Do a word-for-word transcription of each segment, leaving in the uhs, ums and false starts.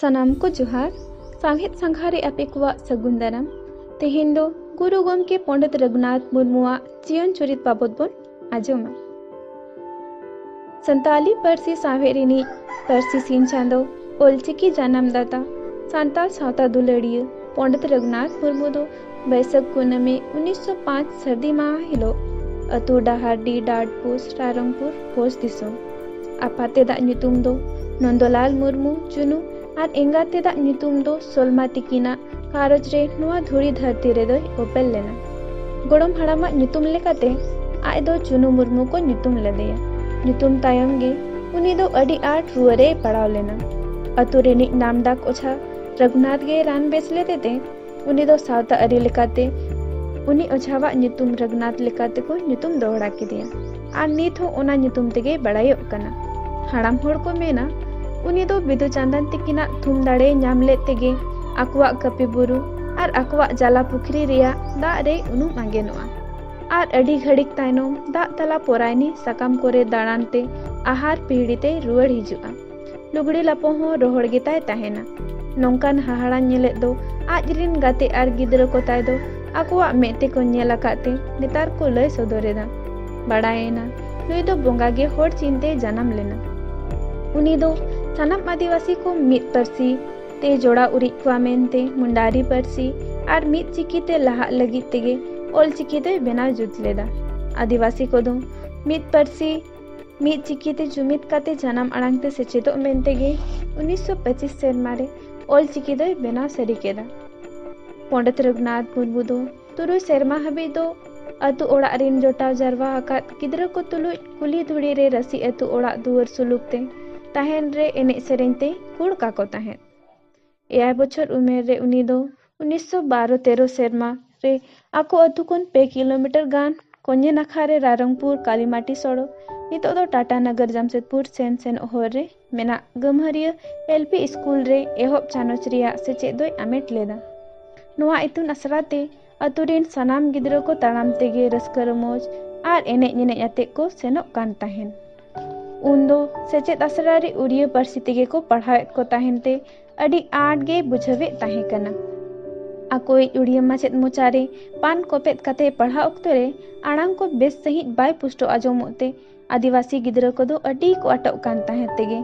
ᱥᱟᱱᱟᱢ ᱠᱚ ᱡᱚᱦᱟᱨ᱾ ᱥᱟᱶᱦᱮᱫ ᱥᱟᱸᱜᱷᱟᱨ ᱨᱮ ᱟᱯᱮ ᱠᱚᱣᱟᱜ ᱥᱟᱹᱜᱩᱱ ᱫᱟᱨᱟᱢ᱾ ᱛᱮᱦᱮᱧ ᱫᱚ ᱜᱩᱨᱩ ᱜᱚᱢᱠᱮ ᱯᱚᱸᱰᱤᱛ ᱨᱚᱜᱷᱩᱱᱟᱛᱷ ᱢᱩᱨᱢᱩᱣᱟᱜ ᱡᱤᱭᱚᱱ ᱪᱩᱨᱤᱛ ᱵᱟᱵᱚᱛ ᱵᱚᱱ ᱟᱸᱡᱚᱢᱟ᱾ ᱥᱟᱱᱛᱟᱞᱤ ᱯᱟᱹᱨᱥᱤ ᱥᱟᱶᱦᱮᱫ ᱨᱤᱱᱤᱡ ᱯᱟᱹᱨᱥᱤ ᱥᱤᱧ ᱪᱟᱸᱫᱚ, ᱚᱞᱪᱤᱠᱤ ᱡᱟᱱᱟᱢ ᱫᱟᱛᱟ, ᱥᱟᱱᱛᱟᱲ ᱥᱟᱶᱛᱟ ᱫᱩᱞᱟᱹᱲᱤᱭᱟᱹ ᱯᱚᱸᱰᱤᱛ ᱨᱚᱜᱷᱩᱱᱟᱛᱷ ᱢᱩᱨᱢᱩ ᱫᱚ ᱵᱟᱹᱭᱥᱟᱹᱠᱷ ᱠᱩᱱᱟᱹᱢᱤ ᱩᱱᱤᱥᱥᱚ ᱯᱟᱸᱪ ᱥᱟᱹᱨᱫᱤ ᱢᱟᱦᱟ ᱦᱤᱞᱳᱜ ᱟᱹᱛᱩ ᱰᱟᱦᱟᱨᱰᱤ ᱰᱟᱰ ᱯᱳᱥᱴ ᱨᱟᱭᱨᱚᱝᱯᱩᱨ ᱯᱳᱥᱴ ᱫᱤᱥᱚᱢ᱾ ᱟᱯᱟᱛ ᱛᱮᱫᱟᱜ ᱧᱩᱛᱩᱢ ᱫᱚ ᱱᱚᱱᱫᱚᱞᱟᱞ ᱢᱩᱨᱢᱩ ᱪᱩᱱᱩ ᱟᱨ ᱮᱸᱜᱟᱛ ᱛᱮᱫᱟᱜ ᱧᱩᱛᱩᱢ ᱫᱚ ᱥᱚᱞᱢᱟ᱾ ᱛᱤᱠᱤᱱᱟᱜ ᱜᱷᱟᱨᱚᱸᱡᱽ ᱨᱮ ᱱᱚᱣᱟ ᱫᱷᱩᱲᱤ ᱫᱷᱟᱹᱨᱛᱤ ᱨᱮᱫᱚᱭ ᱚᱯᱮᱞ ᱞᱮᱱᱟ᱾ ᱜᱚᱲᱚᱢ ᱦᱟᱲᱟᱢᱟᱜ ᱧᱩᱛᱩᱢ ᱞᱮᱠᱟᱛᱮ ᱟᱡ ᱫᱚ ᱪᱩᱱᱩ ᱢᱩᱨᱢᱩ ᱠᱚ ᱧᱩᱛᱩᱢ ᱞᱮᱫᱮᱭᱟ᱾ ᱧᱩᱛᱩᱢ ᱛᱟᱭᱚᱢ ᱜᱮ ᱩᱱᱤ ᱫᱚ ᱟᱹᱰᱤ ᱟᱸᱴ ᱨᱩᱣᱟᱹ ᱨᱮᱭ ᱯᱟᱲᱟᱣ ᱞᱮᱱᱟ᱾ ᱟᱛᱳ ᱨᱤᱱᱤᱡ ᱱᱟᱢᱰᱟᱠ ᱚᱡᱷᱟ ᱨᱟᱹᱜᱷᱩᱱᱟᱛᱷ ᱜᱮ ᱨᱟᱱ ᱵᱮᱥ ᱞᱮᱫᱮ ᱛᱮ ᱩᱱᱤ ᱫᱚ ᱥᱟᱶᱛᱟ ᱟᱹᱨᱤ ᱞᱮᱠᱟᱛᱮ ᱩᱱᱤ ᱚᱡᱷᱟᱣᱟᱜ ᱧᱩᱛᱩᱢ ᱨᱟᱹᱜᱷᱩᱱᱟᱛᱷ ᱞᱮᱠᱟᱛᱮ ᱠᱚ ᱧᱩᱛᱩᱢ ᱫᱚᱦᱲᱟ ᱠᱮᱫᱮᱭᱟ ᱟᱨ ᱱᱤᱛ ᱦᱚᱸ ᱚᱱᱟ ᱧᱩᱛᱩᱢ ᱛᱮᱜᱮ ᱵᱟᱲᱟᱭᱚᱜ ᱠᱟᱱᱟ᱾ ᱦᱟᱲᱟᱢ ᱦᱚᱲ ᱠᱚ ᱢᱮᱱᱟ, ᱩᱱᱤ ᱫᱚ ᱵᱤᱫᱩ ᱪᱟᱸᱫᱟᱱ ᱛᱤᱠᱤᱱᱟᱜ ᱛᱷᱩᱢ ᱫᱟᱲᱮ ᱧᱟᱢ ᱞᱮᱫ ᱛᱮᱜᱮ ᱟᱠᱚᱣᱟᱜ ᱠᱟᱹᱯᱤ ᱵᱩᱨᱩ ᱟᱨ ᱟᱠᱚᱣᱟᱜ ᱡᱟᱞᱟ ᱯᱩᱠᱷᱨᱤ ᱨᱮᱭᱟᱜ ᱫᱟᱜ ᱨᱮ ᱩᱱᱩᱢ ᱟᱸᱜᱮᱱᱚᱜᱼᱟ᱾ ᱟᱨ ᱟᱹᱰᱤ ᱜᱷᱟᱹᱲᱤᱠ ᱛᱟᱭᱱᱚᱢ ᱫᱟᱜ ᱛᱟᱞᱟ ᱯᱚᱨᱟᱭᱱᱤ ᱥᱟᱠᱟᱢ ᱠᱚᱨᱮ ᱫᱟᱬᱟᱱ ᱛᱮ ᱟᱦᱟᱨ ᱯᱤᱦᱲᱤ ᱛᱮᱭ ᱨᱩᱣᱟᱹᱲ ᱦᱤᱡᱩᱜᱼᱟ᱾ ᱞᱩᱜᱽᱲᱤ ᱞᱟᱯᱚ ᱦᱚᱸ ᱨᱚᱦᱚᱲ ᱜᱮᱛᱟᱭ ᱛᱟᱦᱮᱱᱟ᱾ ᱱᱚᱝᱠᱟᱱ ᱦᱟᱦᱟᱲᱟ ᱧᱮᱞᱮᱫ ᱫᱚ ᱟᱡ ᱨᱤᱱ ᱜᱟᱛᱮ ᱟᱨ ᱜᱤᱫᱽᱨᱟᱹ ᱠᱚ ᱛᱟᱭ ᱫᱚ ᱟᱠᱚᱣᱟᱜ ᱢᱮᱫ ᱛᱮᱠᱚ ᱧᱮᱞ ᱟᱠᱟᱫ ᱛᱮ ᱱᱮᱛᱟᱨ ᱠᱚ ᱞᱟᱹᱭ ᱥᱚᱫᱚᱨ ᱮᱫᱟ᱾ ᱵᱟᱲᱟᱭᱮᱱᱟ, ᱱᱩᱭ ᱫᱚ ᱵᱚᱸᱜᱟ ᱜᱮ ᱦᱚᱲ ᱪᱤᱱᱛᱮ ᱡᱟᱱᱟᱢ ᱞᱮᱱᱟ᱾ ᱩᱱᱤ ᱫᱚ ᱥᱟᱱᱟᱢ ᱟᱹᱫᱤᱵᱟᱹᱥᱤ ᱠᱚ ᱢᱤᱫ ᱯᱟᱹᱨᱥᱤ ᱛᱮ ᱡᱚᱲᱟᱣ ᱩᱨᱤᱡ ᱠᱚᱣᱟ ᱢᱮᱱᱛᱮ ᱢᱩᱱᱰᱟᱨᱤ ᱯᱟᱹᱨᱥᱤ ᱟᱨ ᱢᱤᱫ ᱪᱤᱠᱤ ᱛᱮ ᱞᱟᱦᱟᱜ ᱞᱟᱹᱜᱤᱫ ᱛᱮᱜᱮ ᱚᱞ ᱪᱤᱠᱤ ᱫᱚᱭ ᱵᱮᱱᱟᱣ ᱡᱩᱛ ᱞᱮᱫᱟ᱾ ᱟᱹᱫᱤᱵᱟᱹᱥᱤ ᱠᱚᱫᱚ ᱢᱤᱫ ᱯᱟᱹᱨᱥᱤ ᱢᱤᱫ ᱪᱤᱠᱤ ᱛᱮ ᱡᱩᱢᱤᱫ ᱠᱟᱛᱮ ᱡᱟᱱᱟᱢ ᱟᱲᱟᱝ ᱛᱮ ᱥᱮᱪᱮᱫᱚᱜ ᱢᱮᱱᱛᱮ ᱜᱮ ᱩᱱᱤᱥᱥᱚ ᱯᱚᱸᱪᱤᱥ ᱥᱮᱨᱢᱟ ᱨᱮ ᱚᱞ ᱪᱤᱠᱤ ᱫᱚᱭ ᱵᱮᱱᱟᱣ ᱥᱟᱹᱨᱤ ᱠᱮᱫᱟ᱾ ᱯᱚᱸᱰᱤᱛ ᱨᱚᱜᱷᱩᱱᱟᱛᱷ ᱢᱩᱨᱢᱩ ᱫᱚ ᱛᱩᱨᱩᱭ ᱥᱮᱨᱢᱟ ᱦᱟᱹᱵᱤᱡ ᱫᱚ ᱟᱹᱛᱩ ᱚᱲᱟᱜ ᱨᱤᱱ ᱡᱚᱴᱟᱣ ᱡᱟᱨᱣᱟ ᱟᱠᱟᱫ ᱜᱤᱫᱽᱨᱟᱹ ᱠᱚ ᱛᱩᱞᱩᱡ ᱠᱩᱞᱦᱤ ᱫᱷᱩᱲᱤ ᱨᱮ ᱨᱟᱹᱥᱤ ᱟᱹᱛᱩ ᱚᱲᱟᱜ ᱫᱩᱣᱟᱹᱨ ᱥᱩᱞᱩᱠ ᱛᱮ ᱛᱟᱦᱮᱱ ᱨᱮ ᱮᱱᱮᱡ ᱥᱮᱨᱮᱧ ᱛᱮᱭ ᱠᱩᱲ ᱠᱟᱠᱚ ᱛᱟᱦᱮᱸᱫ᱾ ᱮᱭᱟᱭ ᱵᱚᱪᱷᱚᱨ ᱩᱢᱮᱨ ᱨᱮ ᱩᱱᱤ ᱫᱚ ᱩᱱᱤᱥᱥᱚ ᱵᱟᱨᱚ ᱛᱮᱨᱚ ᱥᱮᱨᱢᱟ ᱨᱮ ᱟᱠᱚ ᱟᱹᱛᱩ ᱠᱷᱚᱱ ᱯᱮ ᱠᱤᱞᱳᱢᱤᱴᱟᱨ ᱜᱟᱱ ᱠᱚᱧᱮ ᱱᱟᱠᱷᱟ ᱨᱮ ᱨᱟᱭᱨᱚᱝᱯᱩᱨ ᱠᱟᱞᱤᱢᱟᱴᱤ ᱥᱚᱲᱚᱠ, ᱱᱤᱛᱚᱜ ᱫᱚ ᱴᱟᱴᱟ ᱱᱚᱜᱚᱨ ᱡᱟᱢᱥᱮᱫᱽᱯᱩᱨ ᱥᱮᱱ ᱥᱮᱱᱚᱜ ᱦᱚᱨ ᱨᱮ ᱢᱮᱱᱟᱜ ᱜᱟᱹᱢᱦᱟᱹᱨᱤᱭᱟᱹ ᱮᱞ ᱯᱤ ᱥᱠᱩᱞ ᱨᱮ ᱮᱦᱚᱵ ᱪᱟᱱᱚᱪ ᱨᱮᱭᱟᱜ ᱥᱮᱪᱮᱫ ᱫᱚᱭ ᱟᱢᱮᱴ ᱞᱮᱫᱟ᱾ ᱱᱚᱣᱟ ᱤᱛᱩᱱ ᱟᱥᱲᱟ ᱛᱮ ᱟᱛᱳ ᱨᱤᱱ ᱥᱟᱱᱟᱢ ᱜᱤᱫᱽᱨᱟᱹ ᱠᱚ ᱛᱟᱲᱟᱢ ᱛᱮᱜᱮ ᱨᱟᱹᱥᱠᱟᱹ ᱨᱚᱢᱚᱡᱽ ᱟᱨ ᱮᱱᱮᱡ ᱮᱱᱮᱡ ᱟᱛᱮ ᱠᱚ ᱥᱮᱱᱚᱜ ᱠᱟᱱ ᱛᱟᱦᱮᱸᱱ᱾ ᱩᱱᱫᱚ ᱥᱮᱪᱮᱫ ᱟᱥᱲᱟ ᱨᱮ ᱩᱲᱤᱭᱟᱹ ᱯᱟᱹᱨᱥᱤ ᱛᱮᱜᱮ ᱠᱚ ᱯᱟᱲᱦᱟᱣᱮᱫ ᱠᱚ ᱛᱟᱦᱮᱱ ᱛᱮ ᱟᱹᱰᱤ ᱟᱸᱴ ᱜᱮᱭ ᱵᱩᱡᱷᱟᱹᱣᱮᱫ ᱛᱟᱦᱮᱸ ᱠᱟᱱᱟ᱾ ᱟᱠᱚᱭᱤᱡ ᱩᱲᱤᱭᱟᱹ ᱢᱟᱪᱮᱫ ᱢᱚᱪᱟᱨᱮ ᱯᱟᱱ ᱠᱚᱯᱮᱫ ᱠᱟᱛᱮ ᱯᱟᱲᱦᱟᱣ ᱚᱠᱛᱚ ᱨᱮ ᱟᱲᱟᱝ ᱠᱚ ᱵᱮᱥ ᱥᱟᱺᱦᱤᱡ ᱵᱟᱭ ᱯᱩᱥᱴᱟᱹᱣ ᱟᱸᱡᱚᱢᱚᱜ ᱛᱮ ᱟᱹᱫᱤᱵᱟᱹᱥᱤ ᱜᱤᱫᱽᱨᱟᱹ ᱠᱚᱫᱚ ᱟᱹᱰᱤ ᱠᱚ ᱟᱴᱚᱜ ᱠᱟᱱ ᱛᱟᱦᱮᱸᱫ ᱛᱮᱜᱮ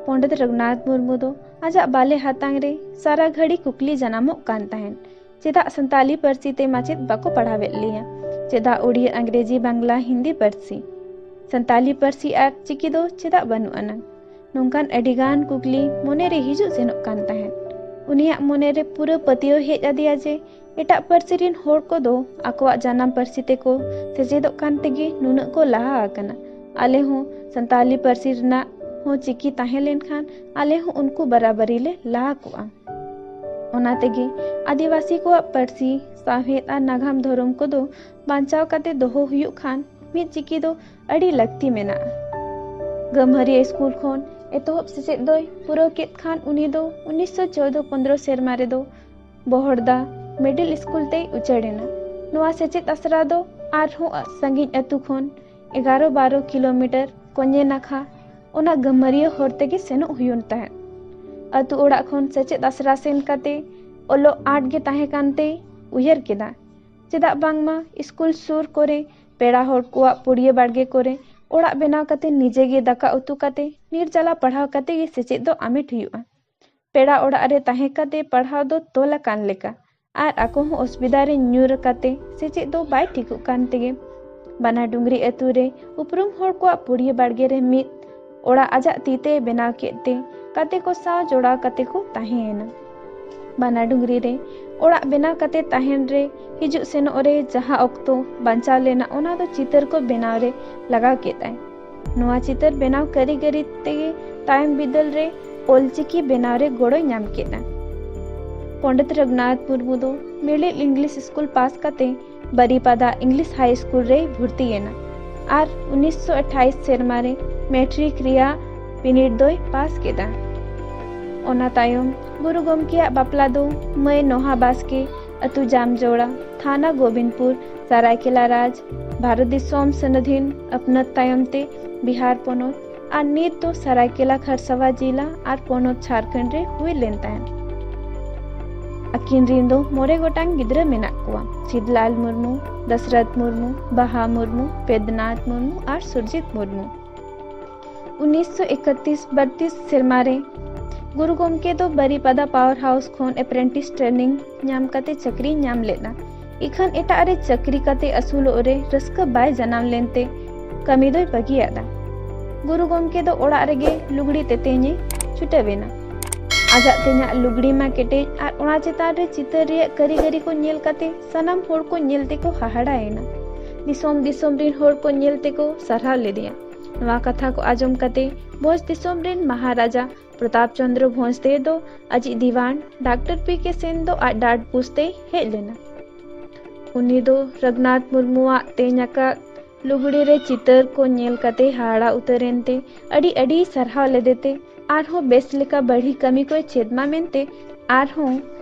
ᱯᱚᱸᱰᱤᱛ ᱨᱚᱜᱷᱩᱱᱟᱛᱷ ᱢᱩᱨᱢᱩ ᱫᱚ ᱟᱡᱟᱜ ᱵᱟᱞᱮ ᱦᱟᱛᱟᱝ ᱨᱮ ᱥᱟᱨᱟ ᱜᱷᱟᱹᱲᱤ ᱠᱩᱠᱞᱤ ᱡᱟᱱᱟᱢᱚᱜ ᱠᱟᱱ ᱛᱟᱦᱮᱸᱫ, "ᱪᱮᱫᱟᱜ ᱥᱟᱱᱛᱟᱞᱤ ᱯᱟᱹᱨᱥᱤ ᱛᱮ ᱢᱟᱪᱮᱫ ᱵᱟᱠᱚ ᱯᱟᱲᱦᱟᱣᱮᱫ ᱞᱮᱭᱟ? ᱪᱮᱫᱟᱜ ᱳᱰᱤᱭᱟ, ᱟᱝᱜᱽᱨᱮᱡᱤ, ᱵᱟᱝᱞᱟ, ᱦᱤᱱᱫᱤ ᱯᱟᱹᱨᱥᱤ? ᱥᱟᱱᱛᱟᱞᱤ ᱯᱟᱹᱨᱥᱤ ᱟᱨ ᱪᱤᱠᱤ ᱫᱚ ᱪᱮᱫᱟᱜ ᱵᱟᱹᱱᱩᱜ ᱟᱱᱟ?" ᱱᱚᱝᱠᱟᱱ ᱟᱹᱰᱤᱜᱟᱱ ᱠᱩᱠᱞᱤ ᱢᱚᱱᱮᱨᱮ ᱦᱤᱡᱩᱜ ᱥᱮᱱᱚᱜ ᱠᱟᱱ ᱛᱟᱦᱮᱸᱫ᱾ ᱩᱱᱤᱭᱟᱜ ᱢᱚᱱᱮᱨᱮ ᱯᱩᱨᱟᱹ ᱯᱟᱹᱛᱭᱟᱹᱣ ᱦᱮᱡ ᱟᱫᱮᱭᱟ ᱡᱮ ᱮᱴᱟᱜ ᱯᱟᱹᱨᱥᱤ ᱨᱤᱱ ᱦᱚᱲ ᱠᱚᱫᱚ ᱟᱠᱚᱣᱟᱜ ᱡᱟᱱᱟᱢ ᱯᱟᱹᱨᱥᱤ ᱛᱮᱠᱚ ᱥᱮᱪᱮᱫᱚᱜ ᱠᱟᱱ ᱛᱮᱜᱮ ᱱᱩᱱᱟᱹᱜ ᱠᱚ ᱞᱟᱦᱟ ᱟᱠᱟᱱᱟ᱾ ᱟᱞᱮ ᱦᱚᱸ ᱥᱟᱱᱛᱟᱞᱤ ᱯᱟᱹᱨᱥᱤ ᱨᱮᱱᱟᱜ ᱦᱚᱸ ᱪᱤᱠᱤ ᱛᱟᱦᱮᱸ ᱞᱮᱱᱠᱷᱟᱱ ᱟᱞᱮ ᱦᱚᱸ ᱩᱱᱠᱩ ᱵᱟᱨᱟᱵᱟᱨᱤ ᱞᱮ ᱞᱟᱦᱟ ᱠᱚᱜᱼᱟ᱾ ᱚᱱᱟ ᱛᱮᱜᱮ ᱟᱹᱫᱤᱵᱟᱹᱥᱤ ᱠᱚᱣᱟᱜ ᱯᱟᱹᱨᱥᱤ, ᱥᱟᱶᱦᱮᱫ ᱟᱨ ᱱᱟᱜᱟᱢ ᱫᱷᱚᱨᱚᱢ ᱠᱚᱫᱚ ᱵᱟᱧᱪᱟᱣ ᱠᱟᱛᱮ ᱫᱚᱦᱚ ᱦᱩᱭᱩᱜ ᱠᱷᱟᱱ ᱢᱤᱫ ᱪᱤᱠᱤ ᱫᱚ ᱟᱹᱰᱤ ᱞᱟᱹᱠᱛᱤ ᱢᱮᱱᱟᱜᱼᱟ᱾ ᱜᱟᱹᱢᱦᱟᱹᱨᱤᱭᱟᱹ ᱥᱠᱩᱞ ᱠᱷᱚᱱ ᱮᱛᱚᱦᱚᱵ ᱥᱮᱪᱮᱫ ᱫᱚᱭ ᱯᱩᱨᱟᱹᱣ ᱠᱮᱫ ᱠᱷᱟᱱ ᱩᱱᱤ ᱫᱚ ᱩᱱᱤᱥᱥᱚ ᱪᱳᱫᱽᱫᱳ ᱯᱚᱱᱫᱽᱨᱚ ᱥᱮᱨᱢᱟ ᱨᱮᱫᱚ ᱵᱚᱦᱚᱲᱫᱟ ᱢᱤᱰᱤᱞ ᱥᱠᱩᱞ ᱛᱮᱭ ᱩᱪᱟᱹᱲ ᱮᱱᱟ᱾ ᱱᱚᱣᱟ ᱥᱮᱪᱮᱫ ᱟᱥᱲᱟ ᱫᱚ ᱟᱨᱦᱚᱸ ᱥᱟᱺᱜᱤᱧ ᱟᱹᱛᱩ ᱠᱷᱚᱱ ᱮᱜᱟᱨᱚ ᱵᱟᱨᱚ ᱠᱤᱞᱳᱢᱤᱴᱟᱨ ᱠᱚᱧᱮ ᱱᱟᱠᱷᱟ ᱚᱱᱟ ᱜᱟᱹᱢᱦᱟᱹᱨᱤᱭᱟᱹ ᱦᱚᱨ ᱛᱮᱜᱮ ᱥᱮᱱᱚᱜ ᱦᱩᱭᱩᱜ ᱛᱟᱦᱮᱸᱫ᱾ ᱟᱹᱛᱩ ᱚᱲᱟᱜ ᱠᱷᱚᱱ ᱥᱮᱪᱮᱫ ᱟᱥᱲᱟ ᱥᱮᱱ ᱠᱟᱛᱮ ᱚᱞᱚᱜ ᱟᱸᱴ ᱜᱮ ᱛᱟᱦᱮᱸ ᱠᱟᱱᱛᱮᱭ ᱩᱭᱦᱟᱹᱨ ᱠᱮᱫᱟ᱾ ᱪᱮᱫᱟᱜ ᱵᱟᱝᱢᱟ ᱥᱠᱩᱞ ᱥᱩᱨ ᱠᱚᱨᱮ ᱯᱮᱲᱟ ᱦᱚᱲ ᱠᱚᱣᱟᱜ ᱯᱩᱲᱤᱭᱟᱹ ᱵᱟᱲᱜᱮ ᱠᱚᱨᱮ ᱚᱲᱟᱜ ᱵᱮᱱᱟᱣ ᱠᱟᱛᱮ ᱱᱤᱡᱮ ᱜᱮ ᱫᱟᱠᱟ ᱩᱛᱩ ᱠᱟᱛᱮ ᱱᱤᱨᱡᱟᱞᱟ ᱯᱟᱲᱦᱟᱣ ᱠᱟᱛᱮ ᱜᱮ ᱥᱮᱪᱮᱫ ᱫᱚ ᱟᱢᱮᱴ ᱦᱩᱭᱩᱜᱼᱟ᱾ ᱯᱮᱲᱟ ᱚᱲᱟᱜ ᱨᱮ ᱛᱟᱦᱮᱸ ᱠᱟᱛᱮ ᱯᱟᱲᱦᱟᱣ ᱫᱚ ᱛᱚᱞ ᱟᱠᱟᱱ ᱞᱮᱠᱟ ᱟᱨ ᱟᱠᱚ ᱦᱚᱸ ᱚᱥᱩᱵᱤᱫᱷᱟ ᱨᱮ ᱧᱩᱨ ᱠᱟᱛᱮ ᱥᱮᱪᱮᱫ ᱫᱚ ᱵᱟᱭ ᱴᱷᱤᱠᱚᱜ ᱠᱟᱱ ᱛᱮᱜᱮ ᱵᱟᱱᱟ ᱰᱩᱝᱨᱤ ᱟᱹᱛᱩ ᱨᱮ ᱩᱯᱨᱩᱢ ᱦᱚᱲ ᱠᱚᱣᱟᱜ ᱯᱩᱲᱤᱭᱟᱹ ᱵᱟᱲᱜᱮ ᱨᱮ ᱢᱤᱫ ᱚᱲᱟᱜ ᱟᱡᱟᱜ ᱛᱤ ᱛᱮᱭ ᱵᱮᱱᱟᱣ ᱠᱮᱫ ᱛᱮ ᱜᱟᱛᱮ ᱠᱚ ᱥᱟᱶ ᱡᱚᱲᱟᱣ ᱠᱟᱛᱮ ᱠᱚ ᱛᱟᱦᱮᱸ ᱮᱱᱟ᱾ ᱵᱟᱱᱟ ᱰᱩᱝᱨᱤ ᱨᱮ ᱚᱲᱟᱜ ᱵᱮᱱᱟᱣ ᱠᱟᱛᱮ ᱛᱟᱦᱮᱱ ᱨᱮ ᱦᱤᱡᱩᱜ ᱥᱮᱱᱚᱜ ᱨᱮ ᱡᱟᱦᱟᱸ ᱚᱠᱛᱚ ᱵᱟᱧᱪᱟᱣ ᱞᱮᱱᱟ ᱚᱱᱟ ᱫᱚ ᱪᱤᱛᱟᱹᱨ ᱠᱚ ᱵᱮᱱᱟᱣ ᱨᱮ ᱞᱟᱜᱟᱣ ᱠᱮᱫᱟᱭ᱾ ᱱᱚᱣᱟ ᱪᱤᱛᱟᱹᱨ ᱵᱮᱱᱟᱣ ᱠᱟᱹᱨᱤᱜᱚᱨᱤ ᱛᱮᱜᱮ ᱛᱟᱭᱚᱢ ᱵᱤᱫᱟᱹᱞ ᱨᱮ ᱚᱞᱪᱤᱠᱤ ᱵᱮᱱᱟᱣ ᱨᱮ ᱜᱚᱲᱚᱭ ᱧᱟᱢ ᱠᱮᱫᱟ᱾ ᱯᱚᱸᱰᱤᱛ ᱨᱚᱜᱷᱩᱱᱟᱛᱷ ᱢᱩᱨᱢᱩ ᱫᱚ ᱢᱤᱰᱤᱞ ᱤᱝᱞᱤᱥ ᱥᱠᱩᱞ ᱯᱟᱥ ᱠᱟᱛᱮ ᱵᱟᱨᱤᱯᱟᱫᱟ ᱤᱝᱞᱤᱥ ᱦᱟᱭ ᱥᱠᱩᱞ ᱨᱮᱭ ᱵᱷᱩᱨᱛᱤ ᱮᱱᱟ ᱟᱨ ᱩᱱᱤᱥᱥᱚ ᱟᱴᱷᱟᱭᱤᱥ ᱥᱮᱨᱢᱟ ᱨᱮ ᱢᱮᱴᱨᱤᱠ ᱨᱮᱭᱟᱜ ᱵᱤᱱᱤᱰ ᱫᱚᱭ ᱯᱟᱥ ᱠᱮᱫᱟ᱾ ᱚᱱᱟ ᱛᱟᱭᱚᱢ ᱜᱩᱨᱩ ᱜᱚᱢᱠᱮᱭᱟᱜ ᱵᱟᱯᱞᱟ ᱫᱚ ᱢᱟᱹᱭ ᱱᱚᱦᱟ ᱵᱟᱥᱠᱮ, ᱟᱹᱛᱩ ᱡᱟᱢᱡᱚᱲᱟ, ᱛᱷᱟᱱᱟ ᱜᱳᱵᱤᱱᱫᱯᱩᱨ, ᱥᱟᱨᱟᱭᱠᱮᱞᱟ ᱨᱟᱡᱽ, ᱵᱷᱟᱨᱚᱛ ᱫᱤᱥᱚᱢ ᱥᱟᱹᱫᱷᱤᱱ ᱟᱹᱯᱱᱟᱹᱛ ᱛᱟᱭᱚᱢ ᱛᱮ ᱵᱤᱦᱟᱨ ᱯᱚᱱᱚᱛ ᱟᱨ ᱱᱤᱛ ᱫᱚ ᱥᱟᱨᱟᱭᱠᱮᱞᱟ ᱠᱷᱟᱨᱥᱟᱣᱟ ᱡᱤᱞᱟ ᱟᱨ ᱯᱚᱱᱚᱛ ᱡᱷᱟᱲᱠᱷᱚᱸᱰ ᱨᱮ ᱦᱩᱭ ᱞᱮᱱ ᱛᱟᱦᱮᱸᱫ᱾ ᱟᱹᱠᱤᱱ ᱨᱤᱱ ᱫᱚ ᱢᱚᱬᱮ ᱜᱚᱴᱟᱝ ᱜᱤᱫᱽᱨᱟᱹ ᱢᱮᱱᱟᱜ ᱠᱚᱣᱟ, ᱥᱤᱵᱽᱞᱟᱞ ᱢᱩᱨᱢᱩ, ᱫᱟᱥᱨᱟᱛ ᱢᱩᱨᱢᱩ, ᱵᱟᱦᱟ ᱢᱩᱨᱢᱩ, ᱯᱮᱫᱽᱱᱟᱛᱷ ᱢᱩᱨᱢᱩ ᱟᱨ ᱥᱩᱨᱡᱤᱛ ᱢᱩᱨᱢᱩ᱾ ᱩᱱᱤᱥᱥᱚ ᱮᱠᱟᱛᱨᱤᱥ ᱵᱟᱛᱨᱤᱥ ᱥᱮᱨᱢᱟ ᱨᱮ ᱜᱩᱨᱩ ᱜᱚᱢᱠᱮ ᱫᱚ ᱵᱟᱨᱤᱯᱟᱫᱟ ᱯᱟᱣᱟᱨ ᱦᱟᱣᱩᱥ ᱠᱷᱚᱱ ᱮᱯᱨᱮᱱᱴᱤᱥ ᱴᱨᱮᱱᱤᱝ ᱧᱟᱢ ᱠᱟᱛᱮ ᱪᱟᱹᱠᱨᱤ ᱧᱟᱢ ᱞᱮᱫᱼᱟ᱾ ᱤᱠᱷᱟᱹᱱ ᱮᱴᱟᱜ ᱨᱮ ᱪᱟᱹᱠᱨᱤ ᱠᱟᱛᱮ ᱟᱹᱥᱩᱞᱚᱜ ᱨᱮ ᱨᱟᱹᱥᱠᱟᱹ ᱵᱟᱭ ᱡᱟᱱᱟᱢ ᱞᱮᱱᱛᱮ ᱠᱟᱹᱢᱤ ᱫᱚᱭ ᱵᱟᱹᱜᱤᱭᱟᱫᱼᱟ᱾ ᱜᱩᱨᱩ ᱜᱚᱢᱠᱮ ᱫᱚ ᱚᱲᱟᱜ ᱨᱮᱜᱮ ᱞᱩᱜᱽᱲᱤ ᱛᱮᱛᱮᱧ ᱮ ᱪᱷᱩᱴᱟᱹᱣ ᱮᱱᱟ᱾ ᱟᱡᱟᱜ ᱛᱮᱧᱟᱜ ᱞᱩᱜᱽᱲᱤ ᱢᱟ ᱠᱮᱴᱮᱡ ᱟᱨ ᱚᱱᱟ ᱪᱮᱛᱟᱱ ᱨᱮ ᱪᱤᱛᱟᱹᱨ ᱨᱮᱭᱟᱜ ᱠᱟᱹᱨᱤᱜᱚᱨᱤ ᱠᱚ ᱧᱮᱞ ᱠᱟᱛᱮ ᱥᱟᱱᱟᱢ ᱦᱚᱲ ᱠᱚ ᱧᱮᱞ ᱛᱮᱠᱚ ᱦᱟᱦᱟᱲᱟ ᱮᱱᱟ᱾ ᱫᱤᱥᱚᱢ ᱫᱤᱥᱚᱢ ᱨᱤᱱ ᱦᱚᱲ ᱠᱚ ᱧᱮᱞ ᱛᱮᱠᱚ ᱥᱟᱨᱦᱟᱣ ᱞᱮᱫᱮᱭᱟ᱾ ᱱᱚᱣᱟ ᱠᱟᱛᱷᱟ ᱠᱚ ᱟᱸᱡᱚᱢ ᱠᱟᱛᱮ ᱵᱷᱚᱸᱡᱽ ᱫᱤᱥᱚᱢ ᱨᱤᱱ ᱢᱟᱦᱟᱨᱟᱡᱟ ᱯᱨᱚᱛᱟᱯ ᱪᱚᱸᱫᱽᱨᱚ ᱵᱷᱚᱸᱡᱽ ᱛᱮ ᱫᱚ ᱟᱡᱤᱡ ᱫᱤᱣᱟᱱ ᱰᱟᱠᱛᱟᱨ ᱯᱤ ᱠᱮ ᱥᱮᱱ ᱫᱚ ᱟᱡ ᱰᱟᱰ ᱯᱩᱥ ᱛᱮᱭ ᱦᱮᱡ ᱞᱮᱱᱟ᱾ ᱩᱱᱤ ᱫᱚ ᱨᱟᱹᱜᱷᱩᱱᱟᱛᱷ ᱢᱩᱨᱢᱩᱣᱟᱜ ᱛᱮᱧ ᱟᱠᱟᱫ ᱞᱩᱜᱽᱲᱤ ᱨᱮ ᱪᱤᱛᱟᱹᱨ ᱠᱚ ᱧᱮᱞ ᱠᱟᱛᱮ ᱦᱟᱦᱟᱲᱟ ᱩᱛᱟᱹᱨ ᱮᱱᱛᱮ ᱟᱹᱰᱤ ᱟᱹᱰᱤ ᱥᱟᱨᱦᱟᱣ ᱞᱮᱫᱮᱛᱮ ᱟᱨᱦᱚᱸ ᱵᱮᱥ ᱞᱮᱠᱟ ᱵᱟᱹᱲᱦᱤ ᱠᱟᱹᱢᱤ ᱠᱚᱭ ᱪᱮᱫ ᱢᱟ ᱢᱮᱱᱛᱮ ᱟᱨᱦᱚᱸ